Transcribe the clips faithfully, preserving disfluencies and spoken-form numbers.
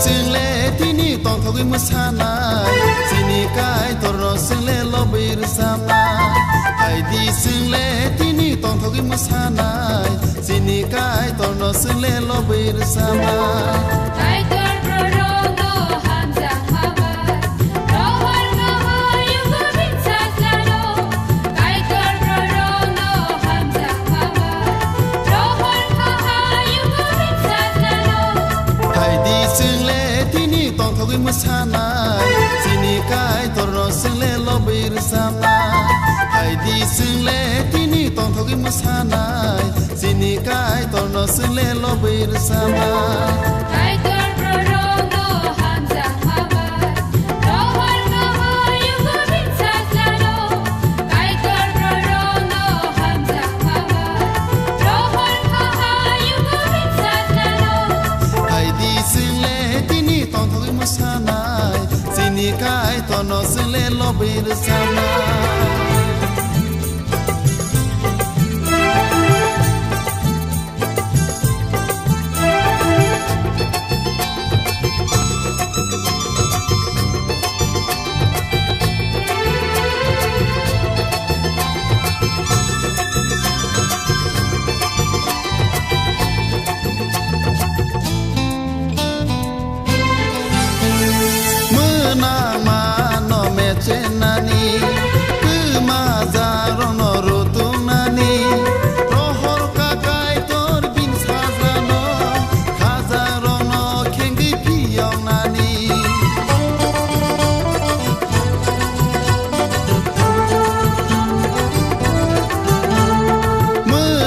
Chwng le tini tongthogwi mwsanai, chini Kaitorno chwng le lobwi rwchapnai. Phaidi chwng le tini tongthogwi mwsanai, chini Kaitorno chwng le lobwi rwchapnai. Kaitor borokno hamjakma bai, rohor kahayungo bini sajlano. Kaitor borokno hamjakma bai, rohor kahayungo bini sajlano. Phaidi chwng le tini tongthogwi mwsanai, chini Kaitorno chwng le lobwi rwchapnai. Phaidi chwng le tini tongthogwi mwsanai, chini Kaitorno chwng le lobwi rwchapnai. Kaitor borokno hamjakma bai, rohor kahayungo bini sajlano. Kaitor borokno hamjakma bai, rohor kahayungo bini sajlano. Phaidi chwng le tini tongthogwi mwsanai, chini Kaitorno chwng le lobwi rwchapnai. Mwnangmano mechenani, kwmajarokno rutungnani, rohor ka Kaitor bini sajlano, khajakrokno khengwi phiyoknani.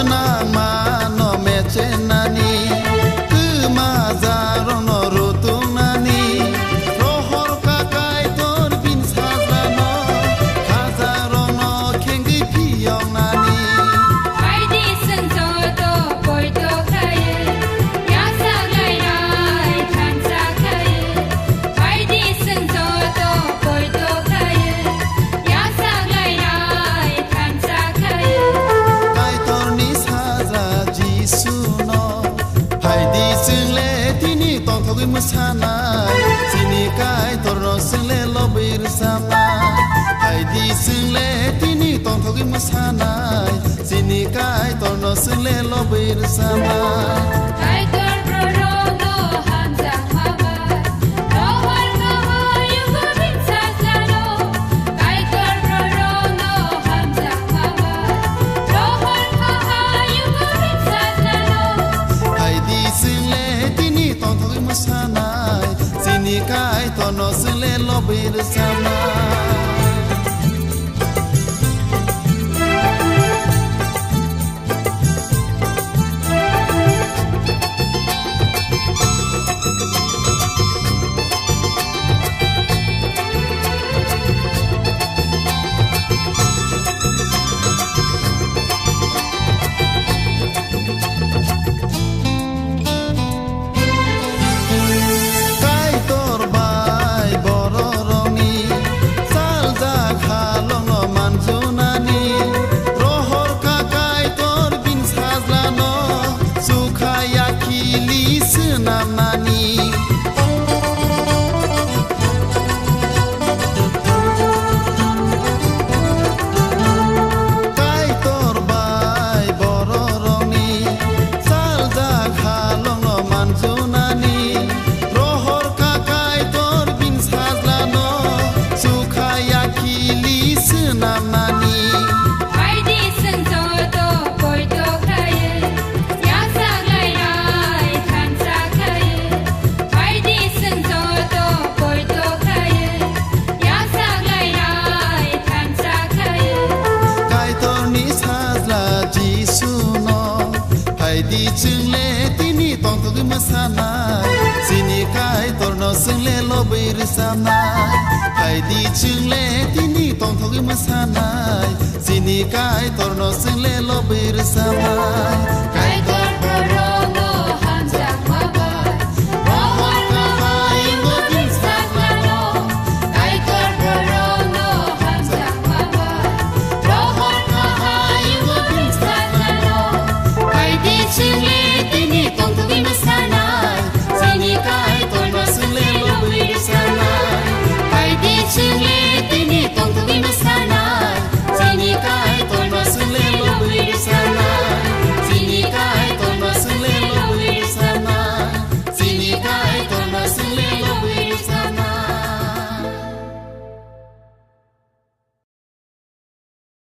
Mwnangmano mechenani, kwmajarokno rutungnani, rohor ka Kaitor bini sajlano, khajakrokno khengwi phiyoknani. Phaidi chwng joto poito khlaiwi, yachaklainai thansa khlaiwi. Phaidi chwng joto poito khlaiwi, yachaklainai thansa khlaiwi. Kaitorni sajla Jisuno. Phaidi chwng le tini tongthogwi mwsanai, chini Kaitorno chwng le lobwi rwchapnai. Phaidi chwng le tini tongthogwi mwsanai, chini Kaitorno chwng le lobwi rwchapnai. Kaitor borokno hamjakma bai, rohor kahayungo bini sajlano. Kaitor borokno hamjakma bai, rohor kahayungo bini sajlano. Phaidi chwng le tini tongthogwi mwsanai, chini Kaitorno chwng le lobwi rwchapnai. Kaitor bai bororokni saljak halokno manjunani, rohor ka Kaitor bini sajlano, chukha yakhili swnamnani. Kaitor bai bororokni saljak halokno manjunani, rohor ka Kaitor bini sajlano, chukha yakhili swnamnani. Phaidi chwng joto poito khlaiwi, yachaklainai thansa khlaiwi. Phaidi chwng joto poito khlaiwi, yachaklainai thansa khlaiwi. Kaitorni sajla Jisuno. Phaidi chwng le tini tongthogwi mwsanai, chini Kaitorno chwng le lobwi rwchapnai. Phaidi chwng le tini tongthogwi mwsanai, chini Kaitorno chwng le lobwi rwchapnai.